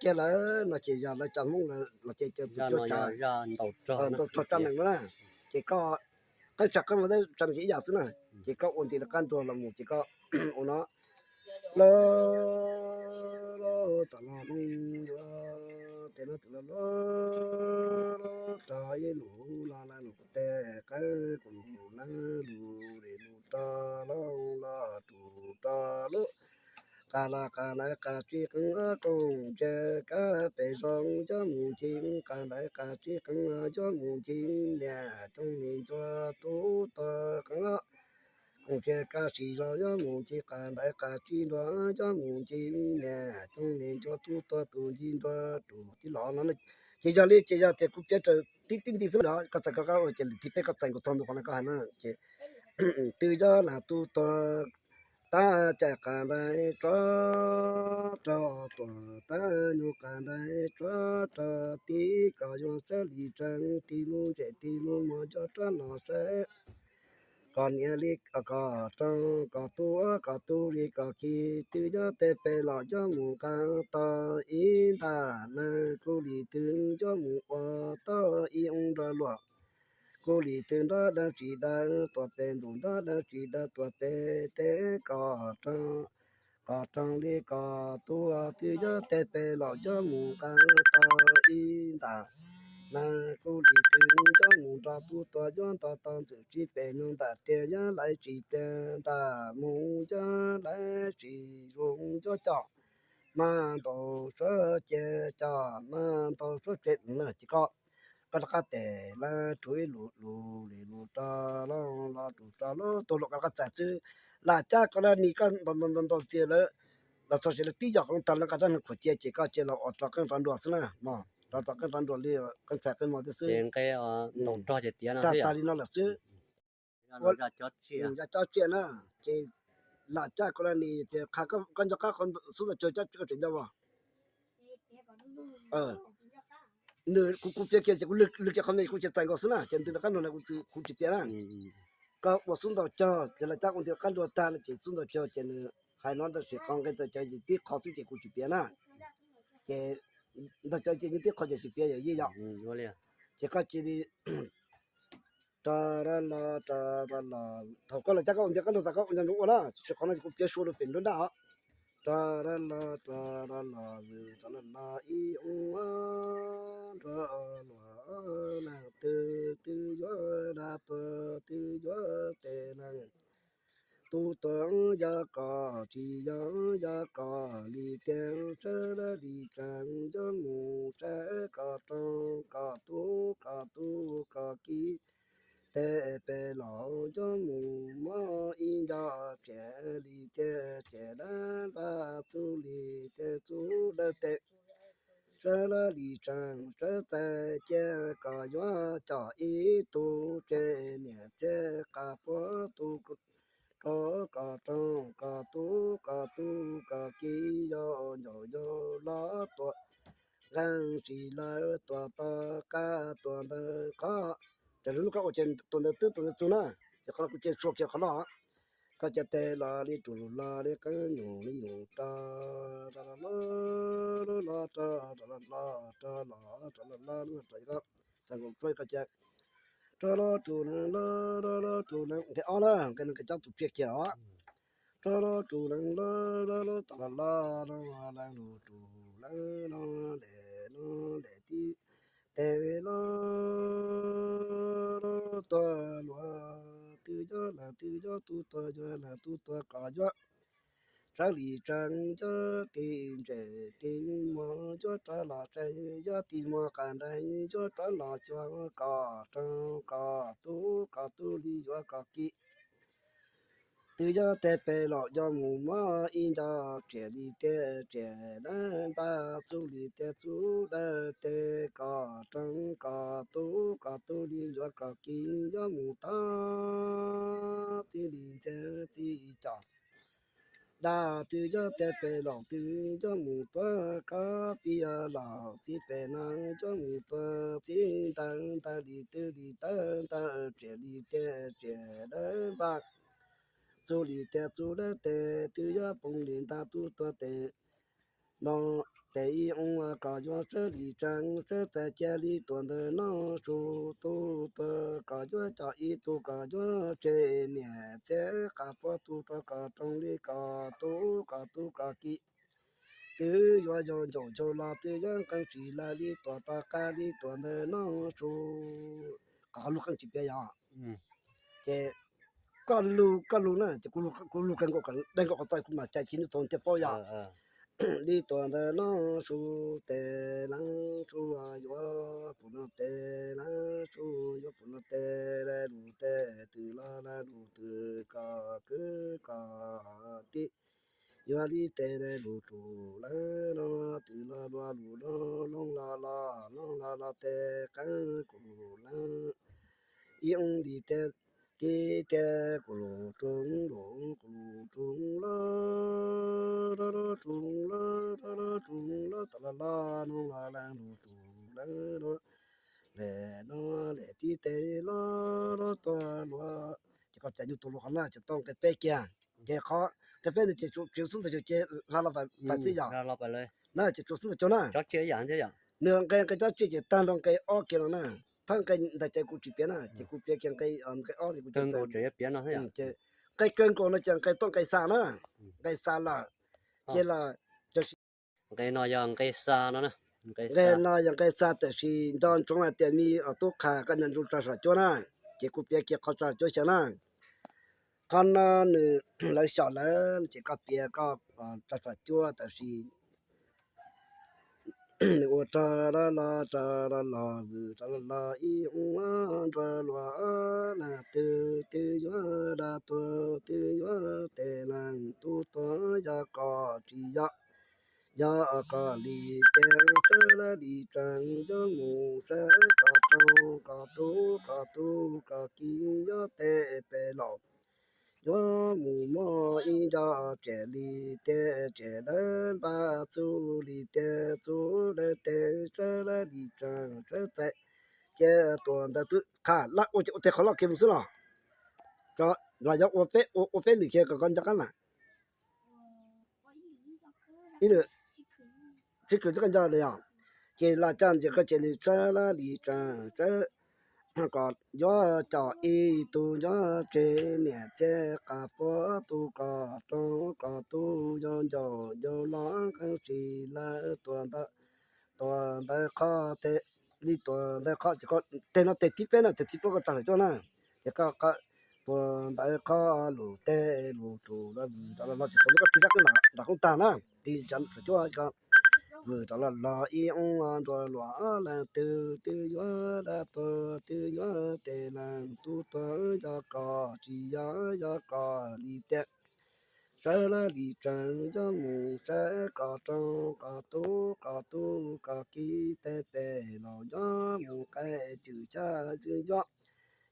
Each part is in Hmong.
kiag lawm no ces yog lawv cov Hmoob los ces tus cuab tsav ntaus rog tsa nees na, ces koj qeeb tsam qeeb mus tsa nees ces ib yam xwb na, ces koj ua nti lawv qab nruas los mus ces koj ua no, los los tom los zoo yuav tes no tus los los los rog ib lus los lawv lus kuv tes qeeb kuv lus lawv lus li lus rog los los rus rog lub qas los qas lawv qas tsib qeeb koom tsa kab pem zoo cov mus ncig qas lawv qas tsib qeeb cov mus ncig niam txoov nis ncua tub tuag qeeb koom tsa kab sis zoo cov mus ncig qas lawv qas tsib nrua cov mus ncig niam txoov nis ncua tub tuag tus ncig nrua rus tib los no. Ces yog li ces yog tias kuv piav raws tib tib nti xwb los koj txais koj qab ua ces lwm thib peb koj txais nkaus txog ntu qhov no koj hais na ces twb yog lam tub tuag tab cais qas ntais tsob rog tuam tab nyuj qas ntais tsob rog tib kom yuav sab li tsees tib lub ntsej tib lub muag cov rab los saib kom niam li kom roog kom tub kom tub li kom kiv twb yog tes pem los cov mus qas tau ib ntas na kuv li twb cov mus ua tau ib oo nrog luam kuv li twb nrog dab tsi dawb tuam pem ntuj nrog dab tsi dawb tuam pem teb kom roog kom roog li kom tub twb yog tes pem los cov mus qas tau ib ntas na kuv li twb cov mus nrog tub tuag yuav nto tau ntxwm tsis pem nyoog ntam riam yog laiv tsis pliag ntam mus yog laiv tsis zoo cov coj mas ntaus suab cia coj mas ntaus suab tsev na ces koj koj rov qab tes lawv rub ib lus lus li lus rog los los rus rog lub tuag lus koj rov qab txais xwb. Lam cab koj lawv nis koj ntaus ntaus ntaus tias lawv los txog ces lawv tib yog koj lub tag lawv nqa rab hneev khuam cia ces koj cia los ua rov qeeb rov nruas xwb na mog, rov rov qeeb rov nruas li qeeb tshais qeeb mos thiab xwb. Tag li no lawm xwb. Yog cob tsiaj na ces lam cab koj lawv nis tias qha koj nco qab qhov xub ntaus cog cab tsiaj koj tseem nco as. Nws kuv kuv piav kiag ces kuv lwg kiag qhov me kuv cia txais nkaus xwb na ces ntu ntawd qab nruas na kuv tsis piav na. Koj ua xub ntaus cog ces lawv cab ua nti qab nruas tag no ces xub ntaus cog ces nws hais no tab sis qhov nqe txawm cov yim tib qho xwb ces kuv tsis piav na. Ces ntaus cog ces yim tib qho ces tsis piav yog yeej yog. Ces koj cia li rov los rov los thaum koj los cab koj ua nti qab nruas tas koj ua nco ntsoov ua na tsis qhov no kuv piav sua rau pem nruab nrab os. Rov los rov los rov los ib ua nrog luag leej twg twb yuav dab tuag twb yuav tes leej tub tuag yog koj tsis yog yog koj li tiag sawv lawv li tsees cov mus saib koj roog koj tub koj tub koj kiv tes pem los cov mus muab ib nco tsev li tiag tsev dawb npab txuj li tiag txuj dawb tes sawv lawv li tsees sawv txais cia kom yuav coj ib tug tsev niam txiv qas puag tub rov koj roog koj tub koj tub koj kiv yog ncaus yog los tuam nqeeb tsis lawv tuam toj qab tuam ntawd qhov. Ces lub lub koj ua ces tuam ntawd twb tuam ntawd txug na, ces qhov no kuv cia tsuag kiag qhov no. Koj cia tes los li rus los li qeeb nyuj li nyuj rog rog los los rog rog los rog los rog los los rog los los txais nkaus rau koj cia rog los rus leej los los los rus leej nqe ob na, nqe no nqe cob tus tsiaj kiag os. Rog los rus leej los los los tom los los los leej los rus leej los ntes los ntes tib tes los los tuag luag twb yog leej twb yog tub tuag yog leej tub tuag kom yuav sawv li tsees yog tis ntses tis muag yuav rov los saib yog tis muag qas ntais yuav rov los xyuas koj roog koj tub koj tub li yuav koj kiv twb yog tes pem los cov mus muab ib nco riam li tiag riam dawb npab txuj li tiag txuj dawb tes koj roog koj tub koj tub li yuav koj kiv yuav mus tod txij li ntxiag txij cos dab twb yog tes pem los twb yog mus tuag koj piv los txij pem no yog mus tuag txij ntawd ntawd li twb li tawb ntawd riam li tiag riam dawb npab txuj li tiag txuj dawb tes twb yog poob li ntag tub tuag tes no tes ib oo, kom yuav sawv li tsees sawv txais cia li tuam ntawm no su, tus tuag kom yuav coj ib tug kom yuav tseg niam txiv qas puab tus rog kom roos li kom tub kom tub kom ki. Twb yuav yog ncaum yog los twb yuav nqee tsis lawm li tuam tom qab li tuam ntawm no su. Qhov lug qeej tsis piav yog, ces koj lug koj lug na ces kuv lug qeej nkaus, deeg nkaus qhov txaj kuv mam cais kiag nws txog thiaj paub yog. Li tuam ntawm no su, tes leej su yuav pum no, tes leej su yuav pum no, tes lug tes twg los lug twg, kom kwv kom tij, yuav li tes lug rus leej no, twg los luag lug loo, loo los los loo los los tes qeej kuv leej. Ib oo li tes, tib tes kuv lug rus lug, kuv lug rus lug, rus lug, rus lug tom los los, loo los leej lug rus leej lug, lem no, lem tib tes los los tuag lug. Ces koj cais nyuj tus lug qhov no ces tau nqe peb kiag. Ces qhov nqe peb no ces tsuas xub ntawm caug ces hla los pais txij yog na, ces tsuas xub ntawm caug na. Nws nqe, nqe cob tsij ces tag nrho nqe ob kiag no na. Thawj nqe ntawd ces kuv tsis piav na, ces kuv piav kiag nqe, nqe ob ces kuv, nqe kawg nkaus no ces nqe tuaj nqe xa na, nqe xa lawm, ces los nqe no yog nqe xa no, nqe no yog nqe xa, tiam sis nco ntsoov hais tias me tub qha koj nco ntsoov tso saum cuab na, ces kuv piav kiag qhov tso saum cuab xyaw na. Qhov no nws, lawv xyaum lawm ces koj piav koj tso saum cuab, tiam sis nws ua rog los los, rog los los, vwm rog los los ib oo, nruab luag leej twg, twg yuav dab tuag, twg yuav tes leej tub tuag, yog koj tsis yog, yog koj li tes sawv lawv li tsees, yuav mus sawv koj roog koj tub koj tub koj ki, yuav tes pem laus, yuav mus muab ib nco tsem li tes tsem lawv npab, txuj li tes txuj lawv tes, sawv lawv li tsees sawv txais cia tuam ntawm tub qha lawm. Ua ces ua tes qhov loj kiag mus xwb los, los yog ua peb, ua peb lwm kiag kom koj nco qab mas. Ib lwm, tsis kwv twb koj nco li yog, ces los coj ntsis koj ces li sawv lawv li tsees sawv, kom yuav coj ib tug yuav tseg niam txiv qas puab, tus kom roog kom tub yuav ncaus yuav los nqee tsis lawm tuam ntawd, tuam ntawd qhov tes, li tuam ntawd qhov ces tes no tes thib peb na, tes thib plaub koj tso saum cuab na, ces koj, tuam ntawd qhov lug tes lug rus los vwm rov los los ces thaum ntawd koj tig rab qeej nram qeej tag na, tig saum cuab ko, vwm rov los los ib oo, nruab luag leej twg, twg yuav dab tuag, twg yuav tes leej tub tuag, yog koj tsis yog, yog koj li tes sawv lawv li tsees, yuav mus sawv koj roog koj tub koj tub koj ki, tes pem laus yuav mus qaij cwm xyab, yuav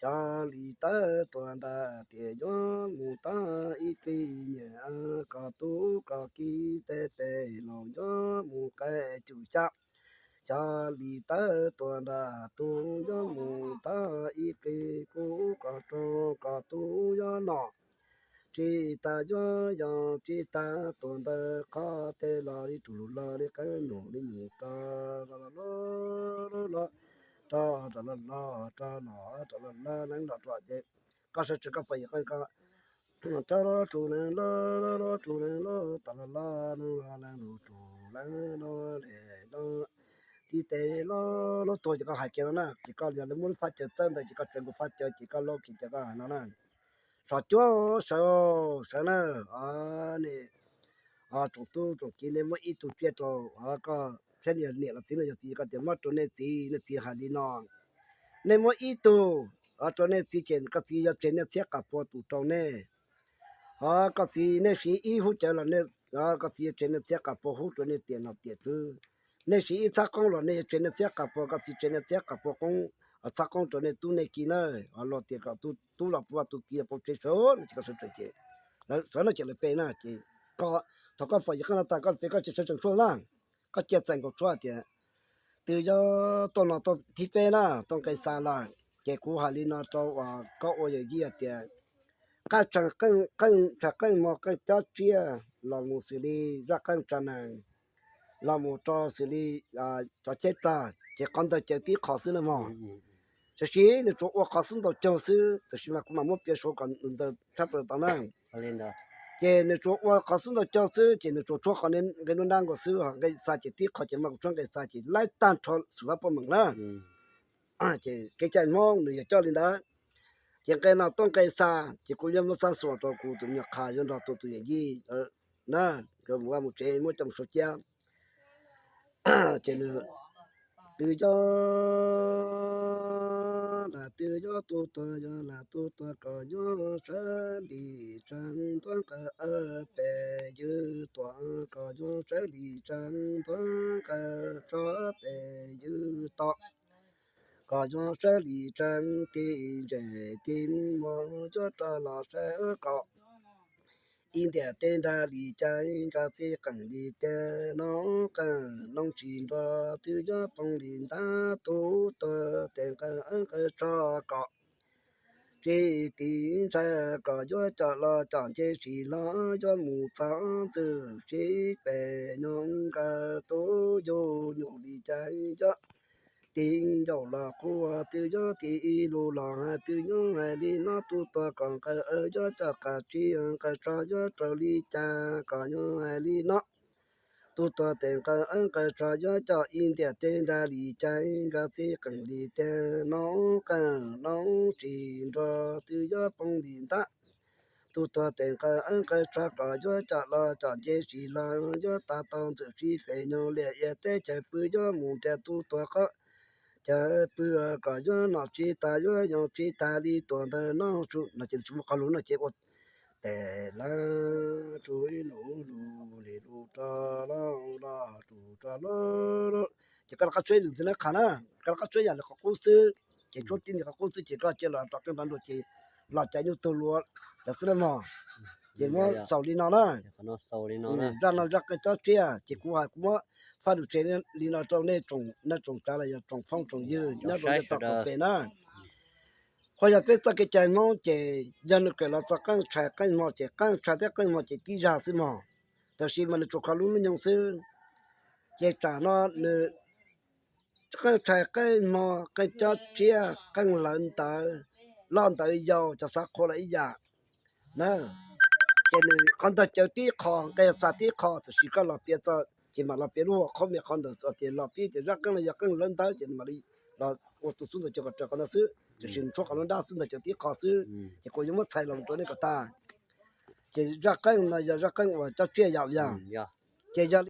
xyov li tawb tuam nram tiaj, yuav mus tau ib plig nyiam koj tub koj ki, tes pem laus yuav mus qaij cwm xyab, xyov li tawb tuam nram tub, yuav mus tau ib plig kub koj roog koj tub yuav noj tsis tas, yuav yog tsis tas tuam ntawd qhov tes los li rus lug los li qeeb nyuj li nyuj rog los los los, rog rov los los, rog los rov los los, leej los rau ces koj sawv tsees koj pom yawg qeej ko, rog los rus leej los, los rus leej los, tas los los, leej los leej lug rus leej los, lem los, tib tes los los tuag ces koj hais kiag no na, ces koj yog lawv muab lub phab caw txawb ntawd ces koj tsees nkaus phab caw ces koj laub kiag ces koj hais no na. Saum cuab sawv, sawv na, nej tsoom tub tsoom kiv, nej muab ib tug tsiaj rau koj, thiab niam los txiv no yog txiv, koj tias muab rau nej txiv, nej txiv hais li no, nej muab ib tug rau nej txiv ces koj txiv yuav tseg niam txiv qas puag tus rau nej. Ho koj txiv nej siv ib hub cawv los, koj txiv yuav tseg niam txiv qas puag hub rau nej tiam nom tiam tswv. Nej siv ib txhab qoob los nej yuav tseg niam txiv qas puag, koj txiv tseg niam txiv qas puag qoob, txhab qoob rau nej tub nej ki na. Luag tias kom tus tub los puag tus ki los puag tseg sawv no ces koj sawv tsees ces lawv sawv no ces lawv pe na ces koj, thaum koj pom yawg qeej no tas koj pe koj ces sawv tsees tshuaj na. Koj cia txais nkaus tshuaj tias twb yog tuaj no tuaj thib peb na, tuaj nqe xa lawm ces kuv hais li no rau uas koj ua yawm yij hais tias qeej, qeej, qeej, qeej hmo qeej cob tsiaj los mus xws li zaj qeej tsa nees, los mus rau xws li cov cheb plag ces qhov ntawd cawv tib qho xwb na mog. Tiam sis nws tsuas ua qhov xub ntaus caug xwb, tiam sis mas kuv mam muab piav suav kom ntxaws tshab plaws tau na. Ces nws tsuas ua qhov xub ntaus caug xwb ces nws tsuas tshuab qhov nqe nruab nrab nkaus xwb, nqe xa ces tib qho ces mas kuv tshuab nqe xa ces laib tag nrho xwm vab poj meem na. Ces kev cai Hmoob nws yog coj li ntawd. Ces nqe no tuaj nqe xa, ces kuv yuav muab xab xuas rau kuv tus me nyuam qha yuav nrog tus tus yawm yij na, nkawd mus vaj mus tsev muab coj mus sau ciab. Ces nws, twb yog, lam twb yog tub tuag, yog lam tub tuag kom yog sawv li tsev ntuag nqawm pem ywg tuam, kom yog sawv li tsev ntuag nqawm tso pem ywg tom, kom yog sawv li tsev tij ntses tij muag yuav rov los saib kom ib ntiam teb nrag li cas nkawd txij qees li tiag noob qeej noob tsis nrog twb yuav poob li ntag tub tuag tes nqawm nqawm tso kom tsis tiv ntshai kom yuav coj los coj nce sis los yuav mus txog ntxwg sib pem nyoog nkawd tub yug nyuj li cas yuav tiv ncaus los qhuas twb yuav tiv ib lus los hais twb yuav hais li no tub tuag kom nqawm yuav coj qas tsis nqawm tso yuav raws li cas kom yuav hais li no. Tub tuag tes nqawm nqawm tso yuav coj ib ntiam teb nrag li cas nkawd txij qees li tiag noob qeej noob tsis nrog twb yuav poob li ntag. Tub tuag tes nqawm nqawm tso kom yuav coj los coj nce sis los yuav tas tau ntxwg sib pem nyoog liaj ia teb chaws pw yuav mus nrhiav tub tuag qhov chaw pw kom yuav noj tsis tas yuav nyob tsis tas li tuag ntawm no su no ces tsis muaj qhov lus no ces ua tes lawv tsuj ib lus lus li lus rog loj los tsuj rog loj. Ces koj rov qab tsuab ib lus ntxiv na qha na, koj rov qab tsuab yam li qhov qub xwb, ces tsuab tib li qhov qub xwb ces koj cia los rov qeej nrov nrua ces los caiv nyuj tug lua lawm xwb na mog. Ces muab xaus li no na. Zaj no zaj qeej cob tsiaj ces kuv hais kuv muab faj lus tsev li no rau nej tsoom tsav los yog tsoom phooj tsoom ywg nyob rau nej tog qaum pem na. Qhov yog peb txoj kev cai Hmoob ces yog nws kawm los txog qeej tshais qeej hmo ces qeej tshais thiab qeej hmo ces tib zag xwb mog, tab sis mas nws tsuas kho lub hnub nyoog xwb. Ces tsam no nws qeej tshais qeej hmo, qeej cob tsiaj, qeej lawv ntawv, loj ntawv yau, cov xav qhua los ib yam na. Ces nws qhov ntawd cawv tib qho, nqe xa tib qho, tab sis koj los piav txog ces mam los piav lub hua qhov me qhov ntawd tias los piav tias zaj qeej no yog qeej lawv ntawv ces mam li los ua tus xub ntaws cawv kom raws qhov no xwb, tab sis nws tshuab qhov lub nrab xwb ntawd cawv tib qho xwb. Ces kuv yuav muab txhais los rau nej kom tag. Ces zaj qeej no yog zaj qeej uas cob tsiaj yam yog, ces yog